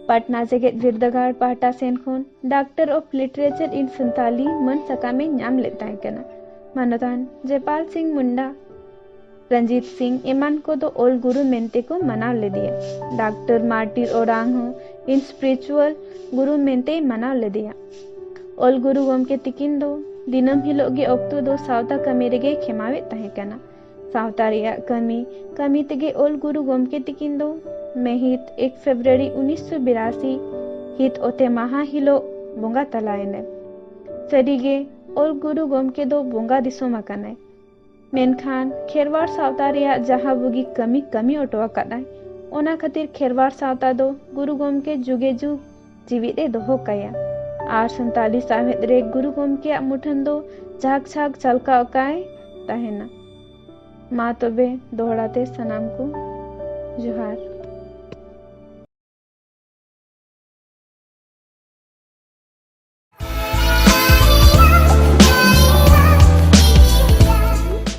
ᱯᱟᱴᱱᱟ ᱡᱮᱜᱮᱛ ᱵᱤᱨᱫᱟᱹᱜᱟᱲ ᱯᱟᱦᱴᱟ ᱥᱮᱱ ᱠᱷᱚᱱ Doctor of Literature in Santali ᱢᱟᱹᱱ ᱥᱟᱠᱟᱢ ᱮ ᱧᱟᱢ ᱞᱮᱫ ᱛᱟᱦᱮᱸ ᱠᱟᱱᱟ᱾ ᱢᱟᱱᱚᱛᱟᱱ ᱡᱮᱯᱟᱞ ᱥᱤᱝ ᱢᱩᱱᱰᱟ, ᱨᱚᱧᱡᱤᱛ ᱥᱤᱝ ᱮᱢᱟᱱ ᱠᱚᱫᱚ ᱚᱞ ᱜᱩᱨᱩ ᱢᱮᱱᱛᱮ ᱠᱚ ᱢᱟᱱᱟᱣ ᱞᱮᱫᱮᱭᱟ᱾ ᱰᱟᱠᱛᱚᱨ ᱢᱟᱨᱴᱤᱨ ᱳᱨᱟᱝ ᱦᱚᱸ ᱤᱧ spiritual ᱜᱩᱨᱩ ᱢᱮᱱᱛᱮᱭ ᱢᱟᱱᱟᱣ ᱞᱮᱫᱮᱭᱟ᱾ ᱚᱞ ᱜᱩᱨᱩ ᱜᱚᱢᱠᱮ ᱛᱤᱠᱤᱱ ᱫᱚ ᱫᱤᱱᱟᱹᱢ ᱦᱤᱞᱳᱜ ᱜᱮ ᱚᱠᱛᱚ ᱫᱚ ᱥᱟᱶᱛᱟ ᱠᱟᱹᱢᱤ ᱨᱮᱜᱮᱭ ᱠᱷᱮᱢᱟᱣᱮᱫ ᱛᱟᱦᱮᱸ ᱠᱟᱱᱟ᱾ ᱥᱟᱶᱛᱟ ᱨᱮᱭᱟᱜ ᱠᱟᱹᱢᱤ, ᱠᱟᱹᱢᱤ ᱛᱮᱜᱮ ᱚᱞ ᱜᱩᱨᱩ ᱜᱚᱢᱠᱮ ᱛᱤᱠᱤᱱ ᱫᱚ ᱢᱟᱹᱦᱤᱛ ᱮᱠ ᱯᱷᱮᱵᱽᱨᱩᱣᱟᱨᱤ ᱩᱱᱤᱥᱥᱚ ᱵᱤᱨᱟᱥᱤ ᱦᱤᱛ ᱚᱛᱮ ᱢᱟᱦᱟ ᱦᱤᱞᱳᱜ ᱵᱚᱸᱜᱟ ᱛᱟᱞᱟᱭᱮᱱᱟ᱾ ᱥᱟᱹᱨᱤᱜᱮ ᱚᱞ ᱜᱩᱨᱩ ᱜᱚᱢᱠᱮ ᱫᱚ ᱵᱚᱸᱜᱟ ᱫᱤᱥᱚᱢ ᱟᱠᱟᱱᱟᱭ᱾ ᱢᱮᱱᱠᱷᱟᱱ ᱠᱷᱮᱨᱣᱟᱲ ᱥᱟᱶᱛᱟ ᱨᱮᱭᱟᱜ ᱡᱟᱦᱟᱸ ᱵᱩᱜᱤ ᱠᱟᱹᱢᱤ ᱠᱟᱹᱢᱤ ᱚᱴᱚ ᱟᱠᱟᱫᱟᱭ, ᱚᱱᱟ ᱠᱷᱟᱹᱛᱤᱨ ᱠᱷᱮᱨᱣᱟᱲ ᱥᱟᱶᱛᱟ ᱫᱚ ᱜᱩᱨᱩ ᱜᱚᱢᱠᱮ ᱡᱩᱜᱮ ᱡᱩᱜᱽ ᱡᱤᱣᱤᱫ ᱮ ᱫᱚᱦᱚ ᱠᱟᱭᱟ᱾ ᱟᱨ ᱥᱟᱱᱛᱟᱞᱤ ᱥᱟᱶᱦᱮᱫ ᱨᱮ ᱜᱩᱨᱩ ᱜᱚᱢᱠᱮᱭᱟᱜ ᱢᱩᱴᱷᱟᱹᱱ ᱫᱚ ᱡᱷᱟᱠ ᱡᱷᱟᱠ ᱡᱷᱟᱞᱠᱟᱣ ᱟᱠᱟᱭ ᱛᱟᱦᱮᱱᱟ᱾ ᱢᱟ ᱛᱚᱵᱮ ᱫᱚᱦᱲᱟ ᱛᱮ ᱥᱟᱱᱟᱢ ᱠᱚ ᱡᱚᱦᱟᱨ᱾